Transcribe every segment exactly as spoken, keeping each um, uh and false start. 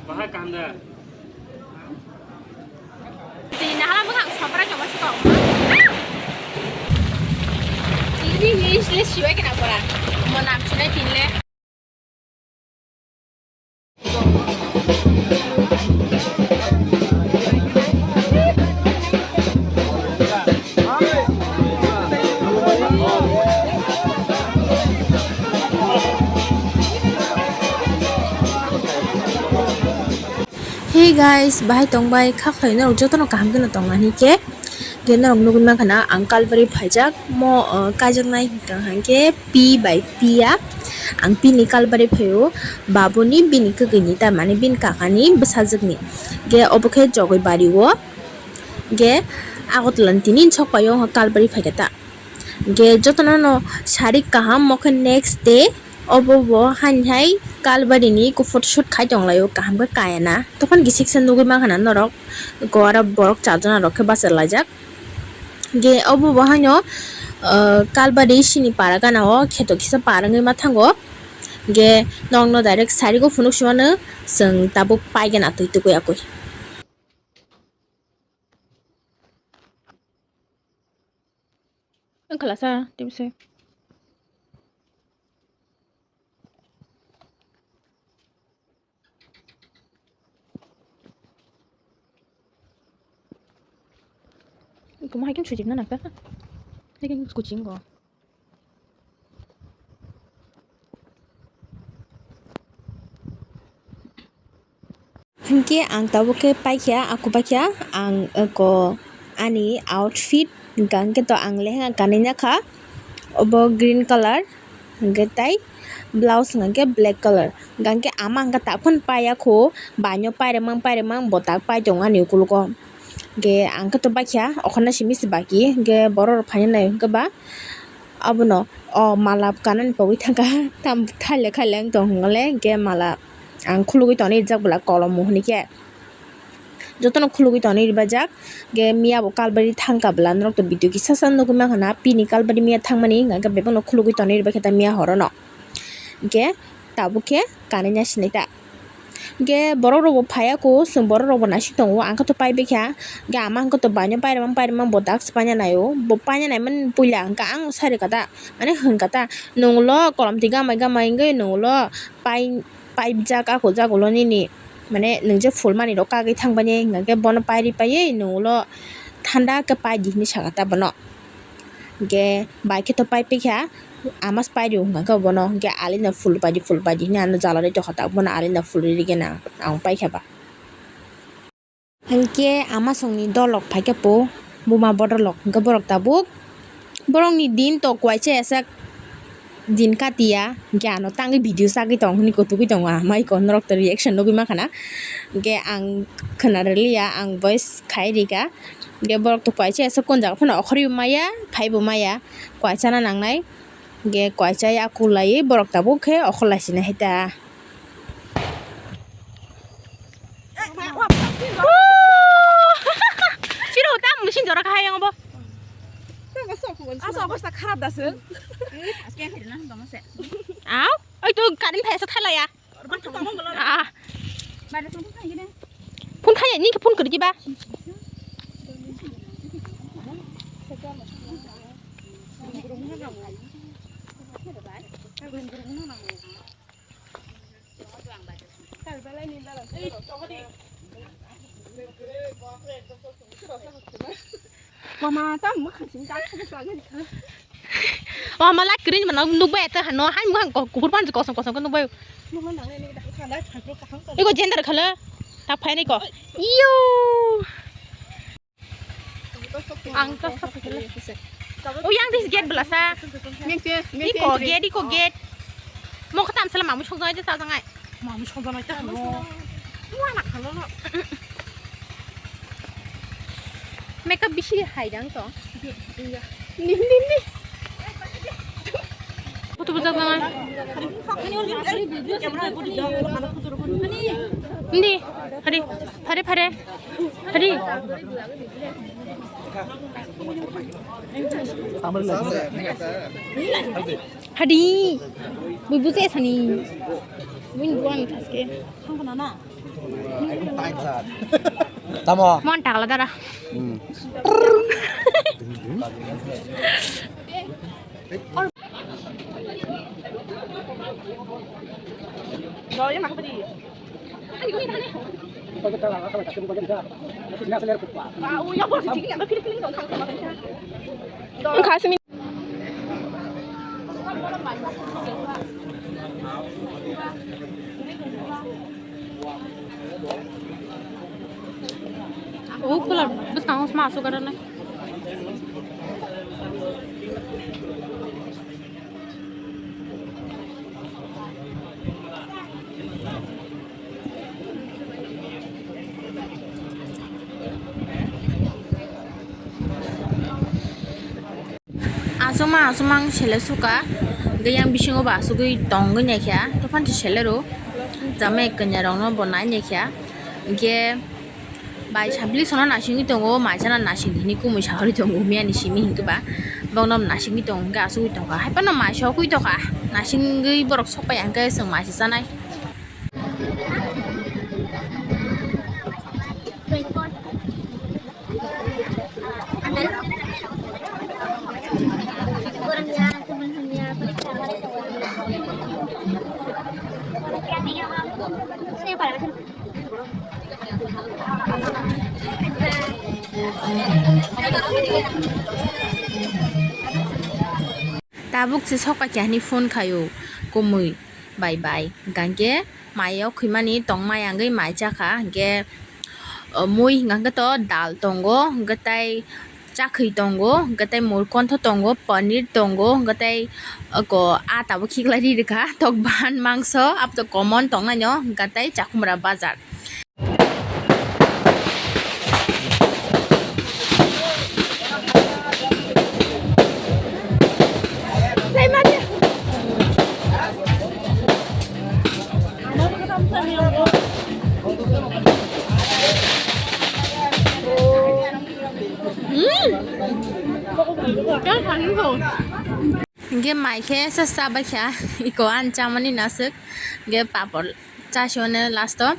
Bahai kaham da. Tini nahala bwkhang sobrai tongma se kok. Tini ni sile siwai kena pora. Mo nam sinai tinle. Hey guys, bahai tongbai, kha khlai norok jotono kaham kheno tongmani khe. Khe norok nugwi mankha na ang Kalbari phaijak, mo, uh, kaijaknai hwnkha hwnkhe P bai Piya. Ang P ni Kalbari phaio, babuni bini kwgwini, tamani bini kakani bwsajwkni. Khe obo khe Jogoi bari o. Khe Agartala ni tini sok paio wngkha Kalbari phaikha ta. Khe jotono no sari kaham, mo khe next day. Obo bo haini hai Kalbari ni khe photoshoot khai tonglaio, kaham khe kaya na. Tokon kisa kisa nugwi mankha na norok, ko aro borok charjon rok khe bachalaijak. Khe obo bo haino, ah, Kalbari sini para gana o kheto kisa para wngwi ma thango. Khe nokno direct sari go phunuk simano chwng tabuk paigana twi tugui akui. Ang khlasa, tibse. Kumo hai khe sujik na nakta. Hai khe kuching go. Hinkhe ang tabuk khe paikha, aku paikha ang, eh, ko ani outfit hwnkha hwnkhe to ang lehenga kanwi nakha, obo green colour hwnkhe tai blouse hwnkha hwnkhe black colour, hwnkha hwnkhe ama hwnkha takhon paiya khu, baino pairwmang pairwmang bo tak pai tongo ani ukulugo. Hwnkhe ang khe to baikha, okhorno simi se baki, hwnkhe borok rok phaina nai hwnkhe ba abono o mala kanani pogwi thangkha, tam thaile khaile wng tong hwnkhe le, hwnkhe mala ang khulugwi tonwi rijak bwla kolom hwnwi khe. Jotono khulugwi tonwi rwbaijak, hwnkhe miya bo Kalbari thangkha bwla, norok to video kisa sa nugwi mankha na, P ni Kalbari miya thangmani, hwnkhe bebakno khulugwi tonwi rwbaikha ta miya horono. Hwnkhe tabuk khe kanwi nasinai ta. Hwnkhe borok rok bo phaiya kho, chwng borok rok bo naisik tongo, ang khe to paibaikha. Hwnkhe ama hwnkhe to baino pairwmang pairwmang bo dags paina naio, bo paina naimani puila hwnkhe ang sari kha ta, mane hwnkha ta, "Nwng ulo kolom twi gamai gamai wngwi nwng ulo pai, paijak ako jaga ulo nini, mane nwng je phul mani rok kagwi thang bani," hwnkhe bono pairi paiwi nwng ulo thanda khe paidi hinwi sakha ta bono. Hwnkhe bai khe to pai pikha, ama se paidi hwnkha khe bono, hwnkhe alina phul paidi, phul paidi hinwi ano jala rwi tongkha ta, bono alina phul rwi rwgena ang paikha ba. Hwnkhe ama songni dolok phaikhe po, buma bodolok hwnkhe borok tabuk, borokni din to kuaisa esak din katiya, hwnkhe ano tangwi video chagwi tong hinwi kotugwi tongo, amai ko norok to reaction nugwi mankha na, hwnkhe ang khwna rwliya, ang voice khai rika. Hwnkhe borok to kuaisa esak kon jaga phano okhorwi bo maya, phai bo maya, kuaisa na nangnai. Hwnkhe kuaisa yaku laiwi borok tabuk khe okhor lai sini hai ta. Chiro tam machine jora kahai yang bo. Asa obostha kharap da sir. Aw, oi to karin phai sa thalaya. Ah. Phone khai ni phone kori ba. Mama, tam mwkhang simi ta khum sa gari kha. O mala kring mana nuk bai ta hano hai mwkhang ko kukur pan kosong kosong ko nuk bai. Mama nang ni da kha da thak ro kaham ta. Iko gender khala. Ta phai ni ko. Iyo. Ang ta sa phai khala. O yang this gate bela sa. Mengte, mengte. Iko gate, iko gate. Mo khatam sala mamu song jai sa jangai. Mamu song jai ta. Makeup bisi hai dang to. Nim, nim, nim. Photo bujak nang. Indi, hari, hari, hari, hari. Hadi, bui bujai sani. Win buan taske. Hang kana na? Tamo. Mon takla dara. Hmm. O kula bwskango sma aswk arwnai. Aswkma aswkma ang sele suka, hwnkhe yang bisingo bo aswgwi tongwi naikha, tei phano selero, jamai kwnya rokno bo nai naikha, hwnkhe bai sabli sono nasingwi tongo, maisano nasing hini kumui sahorwi tongo, miyani simi hinkhe ba, bokno nasingwi tongo, hwnkhe aswgwi tongkha, haiphano mai sokwi tongkha, nasingwi borok sokpai ya, hwnkhe chwng mai se chanai. Tabuk se sokpai khe ani phone khaio, kumui bai bai, hwnkhe mai o khwimani tongmai, hwnkhe mai chakha, hwnkhe, o, mui hwnkhe to dal tongo, hwnkhe tai chakhwi tongo, hwnkhe tai murkontho tongo, paneer tongo, hwnkhe tai oko ah tabuk khiklai ri rwkha, tok bahan mangso, abo to common tongnaino, hwnkhe tai Chakhumra bazar. Hwnkhe mai khe sa chabaikha, iko ani chamani naswk, hwnkhe papor. Chasio ne last o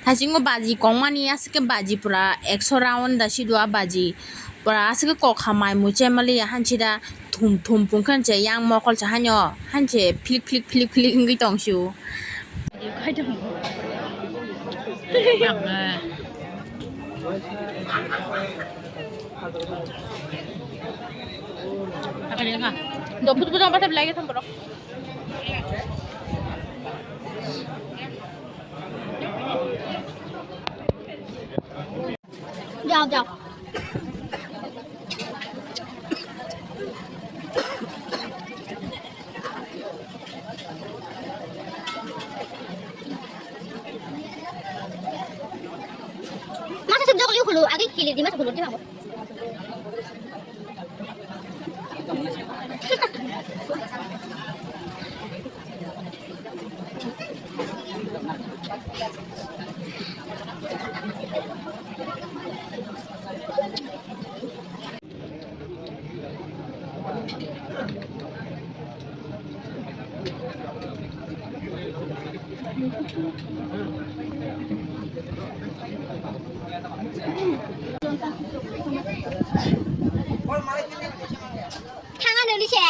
thaisingo baji kongmani aswk khe baji pura ekso round da sidu a baji pura aswk khe kokha mai mui chemaliya hanchi da thum thum pungkha hanchi yang mokol cha hanyo hanchi philik philik philik philik wngwi tong sio. Do phutu phutu ang pathar bilai khe thang borok. Jao, jao. Masa sejak liu khulu, agi kili di masa khulu di mangbo. Thang ano ni se.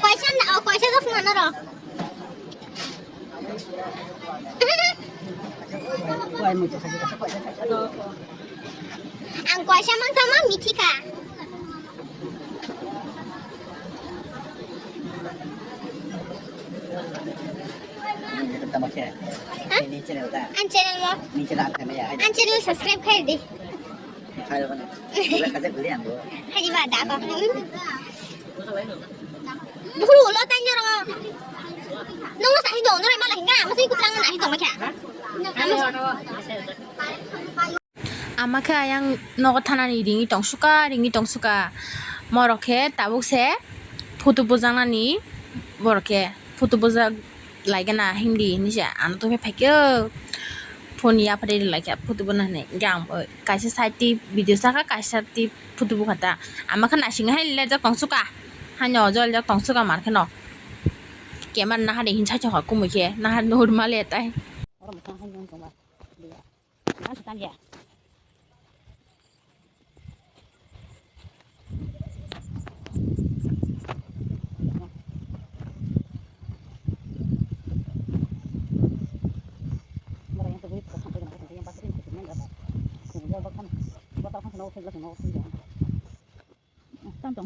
Kaisa na, o, kaisa dos na noro. Ang kaisa mang sama mithi kha. Tamo khe. Ha? Ni channel ta. An channel mo. Ni channel ta ya. An channel subscribe khai di. Khai ro na. Bula kaje buli ang bo. Hai ba da ko. Buru lo tan yo ro. Nong sa hi do, nong ma la hinga, ma sa hi kutlang na hi do ma kya. Ama khe ayang nogo thanani ringwi tongsuka, ringwi tongsuka. Morok khe tabuk se photo bujaknani, borok khe photo bujak laigana hindi hinwi se ano tongwi phaikhe. Phone yapharwi rwlaikha photo bono hinwi. Hwnkhe ang bo kaisa side twi video sakha, kaisa side twi photo bukha ta. Ama khe naisingwi hai lejak tongsuka. Haino o jol jak tongsuka mar kheno. Camera nahari hinsa chokha kumui khe. Nahar normal ya tai.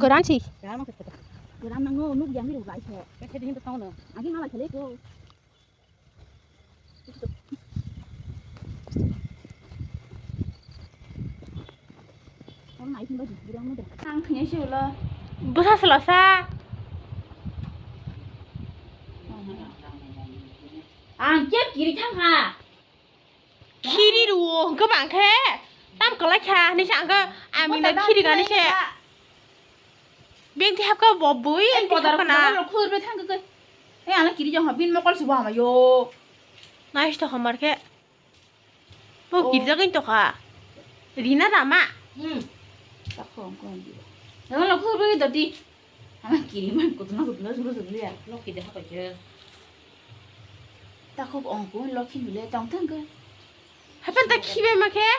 Kwran si. Kwran nang no nuk yang ni ruk lai se. Khe din to tong no. Agi ma lai se le ko. Ang thungya se ulo. Bwsa sela sa. Ang kep kiri thang ha. Khiri rwo hwnkhe bang khe tam kwlai kha hinwi sa ang khe amina khiri gani se. Beng thap kha bo bui, beng thap kha na. Khur be thang khe. Ei, ang kiri jong ha, bin mokol se bo hama yo. Nais to hamar khe. Bo kiri jagin to kha. Rina rama. Hmm. Takho ko di. Ang lo khur be doti. Ang kiri man kutna kutna julu julu ya. Lo kiri ha ko je. Takho ong ko lo khin le tong thang khe. Hapan ta khibe ma khe.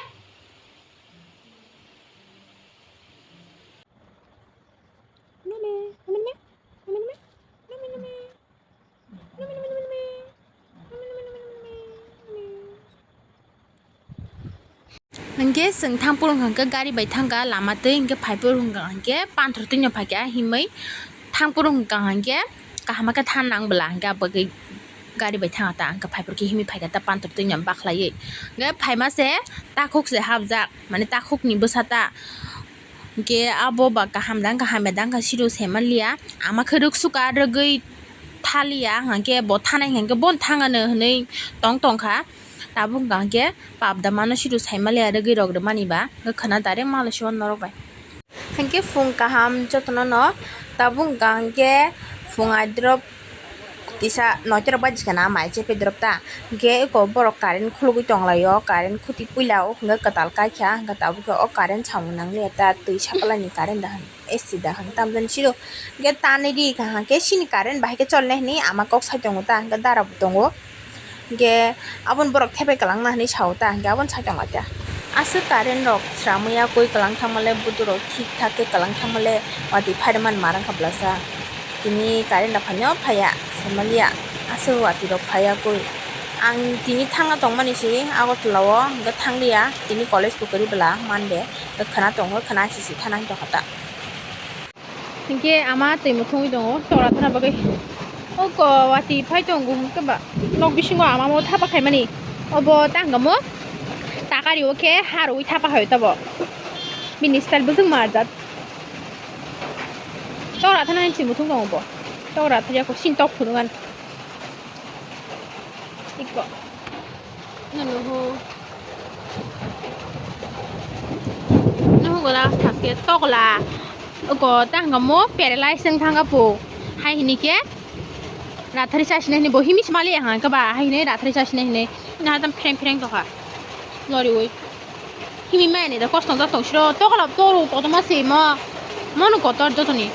Hwnkhe chwng thangphuru hwnkha khe gari bai thangkha lama twi, hwnkhe phaiphuru hwnkha hwnkhe panthor twino phaikha himwi thangphuru hwnkha hwnkhe kaham khe than nang bwla hwnkhe abagwi gari bai thangkha ta, hwnkhe phaiphuru khe himwi phaikha ta panthor twino bakhlaiwi. Hwnkhe phaima se takhuk se hapjak, mane takhukni bwsa ta. Hwnkhe abo ba kaham da wngkha hamya da wngkha sidu saimanliya. Ama khe rwksuka rwgwi thaliya, hwnkhe bo thanai hwnkhe bono thangano hwnwi tong tongkha. Tabuk hwnkha hwnkhe pap da mano sidu saimanliya rwgwi rok rwmani ba. Hwnkhe khwna direct malo se o norok bai. Hwnkhe phung kaham jotono no tabuk hwnkha hwnkhe phung aidrop kisa noitera baji kana mai chepe drop ta. Hwnkhe eko borok current khulugwi tonglaio, current khuti puila o hwnkhe kwtal kaikha, hwnkhe tabukhe o current samung nangliya ta, twi supply ni current da hwn, A C da hwn tamjani siro. Hwnkhe tanwi ri kaham khe sini current bahai khe cholnai hwnwi ama kok sai tongo ta, hwnkhe dara bo tongo. Hwnkhe aboni borok thepai kwlangna hwnwi sao ta, hwnkhe aboni sai tonglaikha. Aswk current rok swramwi yakwi kwlang thangmale budurok thik thak khe kwlang thangmale watwi phairwmani ma rwngkha bwlasa. Tini current rok phaino phaiya, saimanliya, aswk watwi rok phaiya kwi. Ang tini thangna tongmani se Agartala o, hwnkhe thangliya, tini college bo kwrwi bwla Monday, hwnkhe khwna tongo, khwna sisi thana hwn tongkha ta. Hwnkhe ama twi muthungwi tongo, tok rathana bagwi. O ko watwi phai tongo hwnkhe ba nok bisingo ama mo thapa khaimani. Obo tangamo takari o khe ha rwi thapa khai tabo. Bini style bwswk ma jat. Tok rathana hinwi muthung tongo bo. Tok rathaya ko sin tok phunukgan. Iko. Nuhu. Nuhu gola thaske tokla. Iko tangamo paralyze wng thangka po. Hai hinike. Rathari chasine hini bo himi smali hangka ba. Hai hini rathari chasine hini. Na tam phreng phreng tokha. Lori oi. Himi mane da kosto da tong siro tokla toru kotorma se mo. Mono kotor jotoni.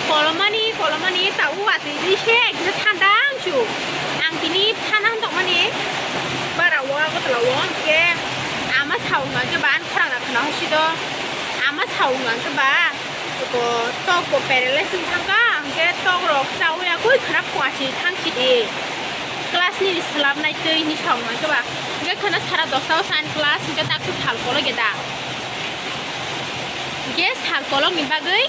Kolomani, kolomani, ta uwa twi se ekdin thanda ang su. Ang tini thana hwn tongmani bara o Agartala o hwnkhe ama sao hwnkha khe ba ani khorang rok khna hosi do. Ama sao hwnkha khe ba tok bo paralyze wng thangkha, hwnkhe tok rok chaui yakui khna phuachi thangsi di. Class ni swlapnai twi hinwi sao hwnkha khe ba. Hwnkhe khna sara dosta o science class hwnkhe dak sal kolok ge da. Hwnkhe sal kolokni bagwi,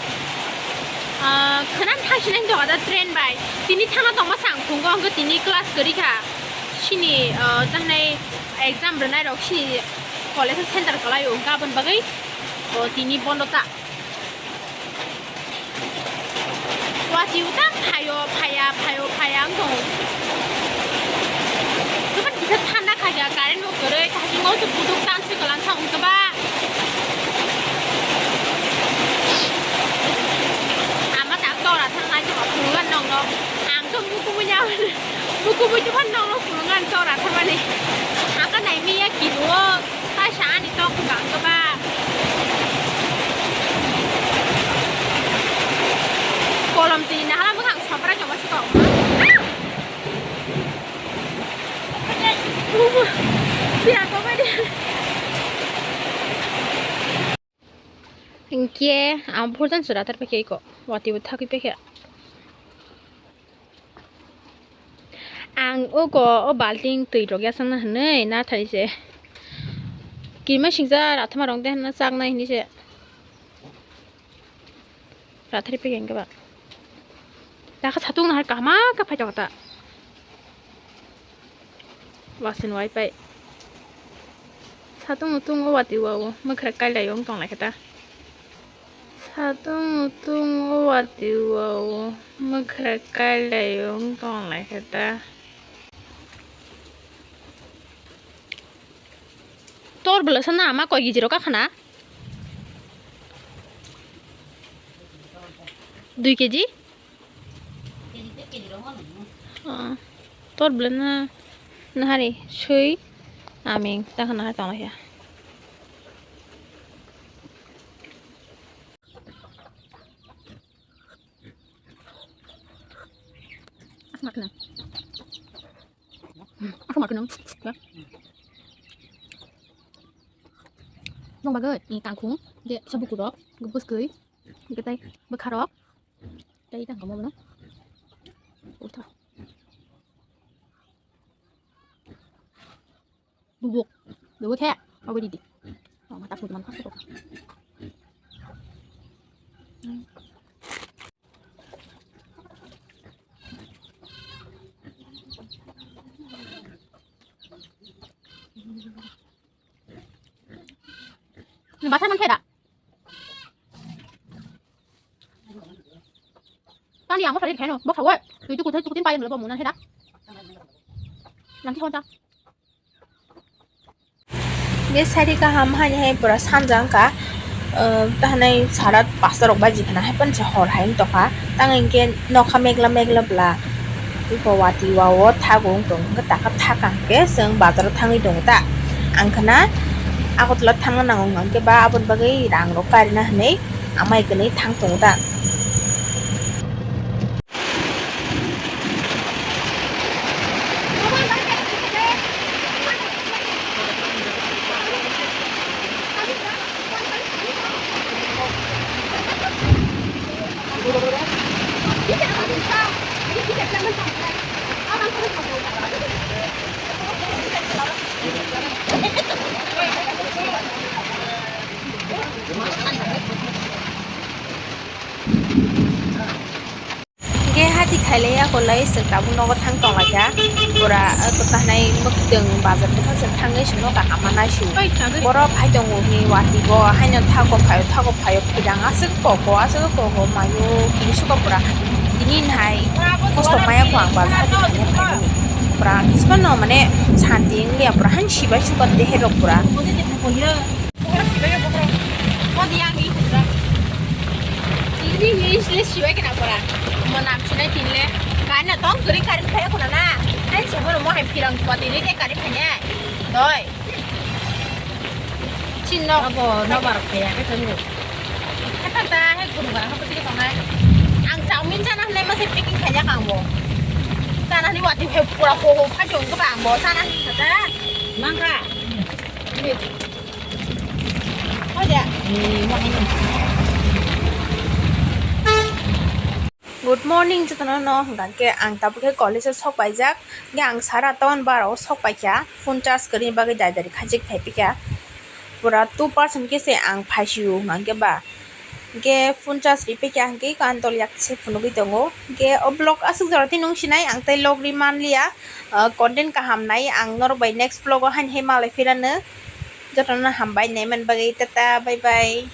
ah, khwna thangsinai wngtongkha da train bai. Tini thangna tongma se ang phungo, hwnkhe tini class kwrwi kha. Sini, ah, tahnai exam rwnairok sini college o center kwlaio, hwnkhe aboni bagwi, oh, tini bondo ta. Watwi utang phaio, phaiya, phaio, phaiya wng tongo. Joto kisa thanda khaikha, current bo kwrwi, thajingo se buduk tang se kwlangkha wngkha ba. Ama tak tora thang nai tongma phunukha nokno. Ang khe mukumui ya. Kubui tuma nokno phunuknani tok ratharmani. Saka naimiya kinuo, ta sa ani tok bangkha ba. Kolom twi nahala bwkhak sopra joma si kok. Pira kok bai de. Hinkhe ang phurjan sura tar pekhe iko, wati bo thakwi pekhe. Ang uko o balting twi rok yasakna hinwi nathai se. Kirima singsa rathama rok de hinwi chaknai hinwi se. Rathari pekeng keba. Dakha satung nahar kahama ka phai ta. Wasin wai pai. Satung tung o wati wao. Mwkhra kailai ong tong lai khe ta. Satung tung o wati wao. Mwkhra kailai ong tong lai khe ta. Tor bwlasa na ama koi gijiro kakhana? Dui keji? Ah, tor bwlana nahari sui aming takhana hai tonglaikha. Asma kena. Asma kena. Ya. Nong bagai, ni kangkung, je sabu kudok, gubus gui, getai, bekharok, tai tang kamu mana? Udah. Bubuk. Bubuk khe, obo didi. Oh, mata pun teman khas tuh. Basa man khe da. Tani amo sari kheno, bok sawo. Tui tu kuthai tu kutin payan lo bo munan heda. Nang ki honta. Be sari kaham hani hai pura sanja wngkha. Tahanai sara pasta rok baji khana hai pan se hor hai wng tokha. Tang hinkhe nokha megla megla bla. Iko wati wao thago wng tong khe taka thaka hinkhe chwng bazaro thangwi tongo ta. Ang khana Agartala thangna nango hwnkhe ba aboni bagwi rang rok karina hinwi. Amai kwnwi thang tongo ta. Hingke hati khailai ya kolai chwng tabuk nogo thang tonglaikha. Pura, eh, kwtanai mwkhwtwng bazar bwkha chwng thangwi chwngno kaham ma naisio. Borok phai tongo hwnwi watwi bo haino thago phaio thago phaio phidang aswk koko aswk koko maio kini suka pura. Tini hai kosto maya kho ang bazar hati thangya phaimani. Pura kismano mane santi wngya pura haino sibai suka deherok pura. Odi ang i pura. Ini ni isle siwai kena pura. Mo nam sinai tinle. Kana tong kuri kari kaya kuna na. Ai sebo mo hai pirang pati le ke kari kanya. Doi. Chin no. Abo no bar kaya ke tong. Kata ta hai guru bara ko pati ko nai. Ang chowmin chana le ma se picking kanya kang bo. Chana ni wati he pura ho ho pha jong ko bang bo chana ni kata. Mangka. Good morning jotono no hwnkha khe ang tabuk khe college o sok paijak, hwnkhe ang sara town bara o sok paikha, phone charge kwrwini bagwi dai dari khajik phai phikha, pura two percent khe se ang phaisio hwnkha khe ba. Hingke phone charge ri pekya hingke kantol yak se phunugui tongo. Hingke o vlog aswk jora tei nung sinai ang tei log ri manliya, ah, content kaham nai ang norok bai next vlog o haini hai malai phirano. Jotono hambai naiman bagwi tata bye bye.